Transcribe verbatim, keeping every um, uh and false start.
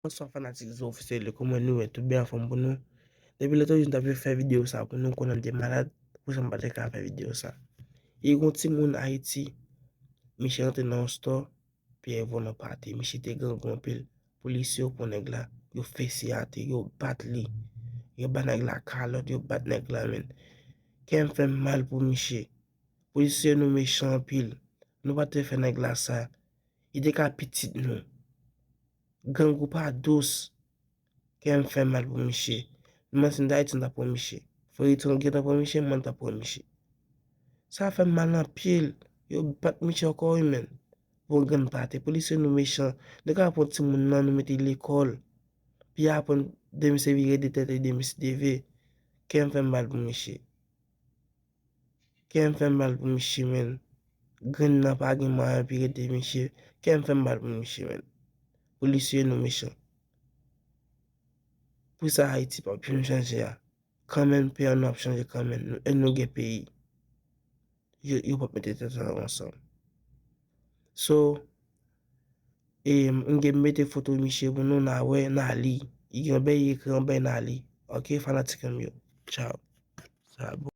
Bonswa fanatik Zo Ofisyèl yo, kòman nou ye? Tout byen, anfòm pou nou? Depi lè tou m t ap fè videyo sa pou nou, konnen m te malad, pou sa m pa te ka fè videyo sa. E gon timoun Ayiti, misye rantre nan yon store, pyè vòlò pate, misye te grangou anpil. Polisye yo pran nèg la, yo fese atè, yo bat li. Yo ba nèg la kalòt, yo bat nèg la, men. Kè m fè m mal pou misye. Polisye nou mechan anpil. Nou pa te fè nèg la sa. Li te ka pitit nou. Grangou pa dous. Kè m fè mal pou misye. Mwen si m t Ayiti, m ta pran misye. Fò Eritreyen gentan pran misye, mwen m ta pran misye. Sa fè m mal anpil. Yo bat misye ankò wi, men. Pou yon grenn pate. Polisye nou mechan. Nou ka pran timoun nan, nou mete lekòl. Pi aprann de misye vire de tèt e de misye de ve. Kè m fè m mal pou misye. Kè m fè m mal pou misye, men. Grenn nan pa gen mwayen pi rete misye. Kè m fè m mal pou misye, men. Polisye nou mechan. Pou sa Ayiti p ap janm chanje a. Kanmenm, peyi an nou ap chanje kanmenm. Nou, e nou gen peyi. Yo, yo p ap mete tèt yo ansanm. So, e, m gen mete foto misye pou nou, n a wè, n a li. Li gen yon bèy ekran, bèy n a li. Ok, fanatik m yo. Tchao. Sa bon.